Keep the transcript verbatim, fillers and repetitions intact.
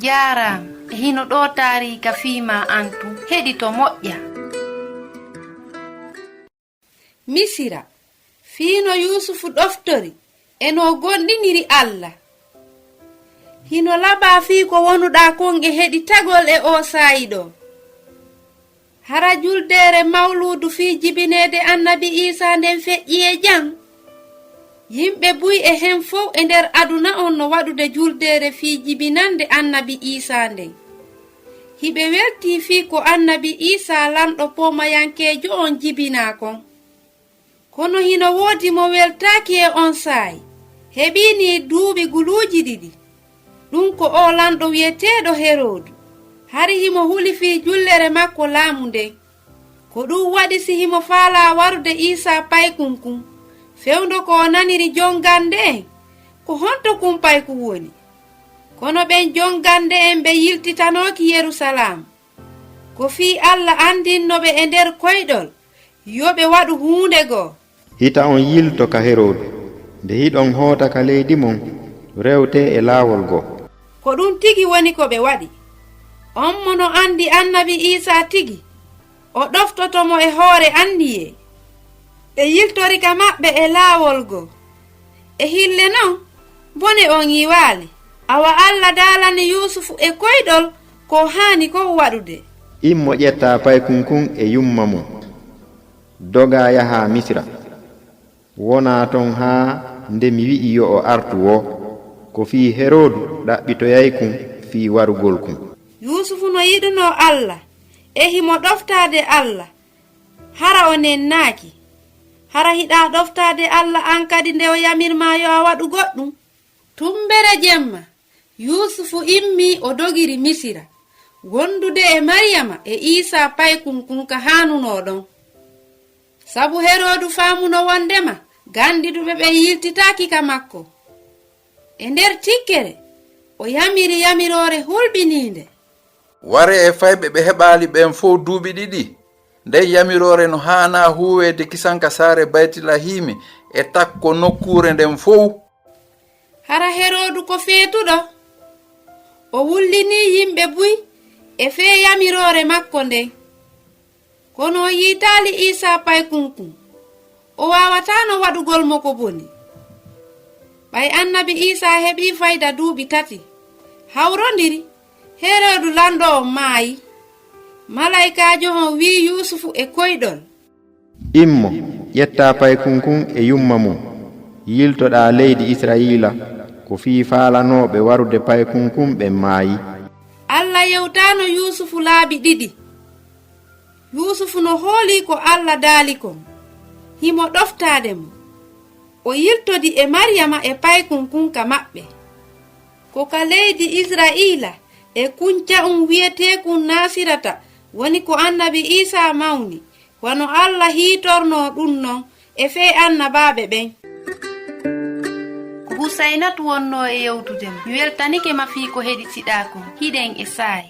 Jaaraama. E hino ɗoo taariika fii maa an tun. Heɗito moƴƴa. Misira. Fii no Yuusufu ɗoftori e no o gomɗiniri Alla. Hino labaa fii ko wonuɗaa kon e heɗitagol e oo saa'i ɗoo. Hara juldeere mawluudu fii jibineede annabi Iisaa nden feƴƴii e jam? Yimɓe buy e hen fow e nder aduna on no waɗude juldeere fii jibinande annabi Iisaa nden. Hiɓe weltii fii ko annabi Iisaa lanɗo poomayankeejo on jibinaa kon. Kono hino woodi mo weltaaki e on saa'i. Heɓii nii duuɓi guluuji ɗiɗi. Ɗun ko oo lanɗo wi'eteeɗo Heroodu. Hari himo huli fii jullere makko laamu nden. Ko ɗun waɗi si himo faalaa warude Iisaa paykun kun, fewndo ko o naniri jon gannde'en, ko honto kun paykun woni? Kono ɓen jon gannde'en ɓe yiltitanooki Yerusalaam. Ko fii Alla anndinno ɓe e nder koyɗol, yo ɓe waɗu huunde goo. Hita on yilto ka Heroodu, nde hiɗon hoota ka leydi mon, rewtee e laawol goo. Ko ɗun tigi woni ko ɓe waɗi. On mo no anndi annabi Iisaa tigi, o ɗoftoto mo e hoore anniyee. Ɓe yiltori ka maɓɓe e laawol goo. E hille non, bone on yiwaali. Awa Alla daalani Yuusufu e koyɗol ko haani kon waɗude. Immo ƴettaa paykun kun e yumma mun. Dogaa yahaa Misira. Wonaa ton haa nde mi wi'i yo o artu woo. Ko fii Heroodu ɗaɓɓitoyaykun fii warugol kun. Yuusufu no yiɗunoo Alla, e himo ɗoftaade Alla. Hara o nennaaki. Hara hiɗaa ɗoftaade Alla an kadi nde o yamir maa yo a waɗu goɗɗun? Tumbere jemma, Yuusufu immii o dogiri Misira, wondude e Mariyama e Iisaa paykun kun ka haanunoo ɗon. Sabu Heroodu faamuno wondema gandiɗuɓe ɓen yiltitaaki ka makko. E nder tikkere, o yamiri yamiroore hulɓiniinde. Waree e fayɓe ɓe heɓaali ɓen fow duuɓi ɗiɗi. Nden yamiroore no haanaa huuweede kisan ka saare Baytilahiimi e takko nokkuure nden fow. Hara Heroodu ko feetuɗo? O wullinii yimɓe buy e fee yamiroore makko nden. Kono o yiitaali Iisaa paykun kun. O waawataano waɗugol mo ko boni. Ɓay annabi Iisaa heɓii fayda duuɓi tati, hawrondiri, Heroodu lanɗo on maayi. Malaykaajo on wi'i Yuusufu e koyɗol. Immo, ƴettaa paykun kun e yumma mun, yiltoɗaa leydi Isra'iila, ko fii faalanooɓe warude paykun kun ɓen maayi. Alla yewtaano Yuusufu laabi ɗiɗi. Yuusufu no hoolii ko Alla daali kon. Himo ɗoftaade mo. O yiltodi e Mariyama e paykun kun ka maɓɓe. Ko ka leydi Isra'iila e kunca'un wi'eteekun Naasirata woni ko annabi Iisaa mawni, wano Alla hiitornoo ɗun non e fee annabaaɓe ɓen. Ko Husaynatu wonnoo e yewtude ma. Mi weltanike ma fii ko heɗitiɗaa kon. Hiɗen e saa'i.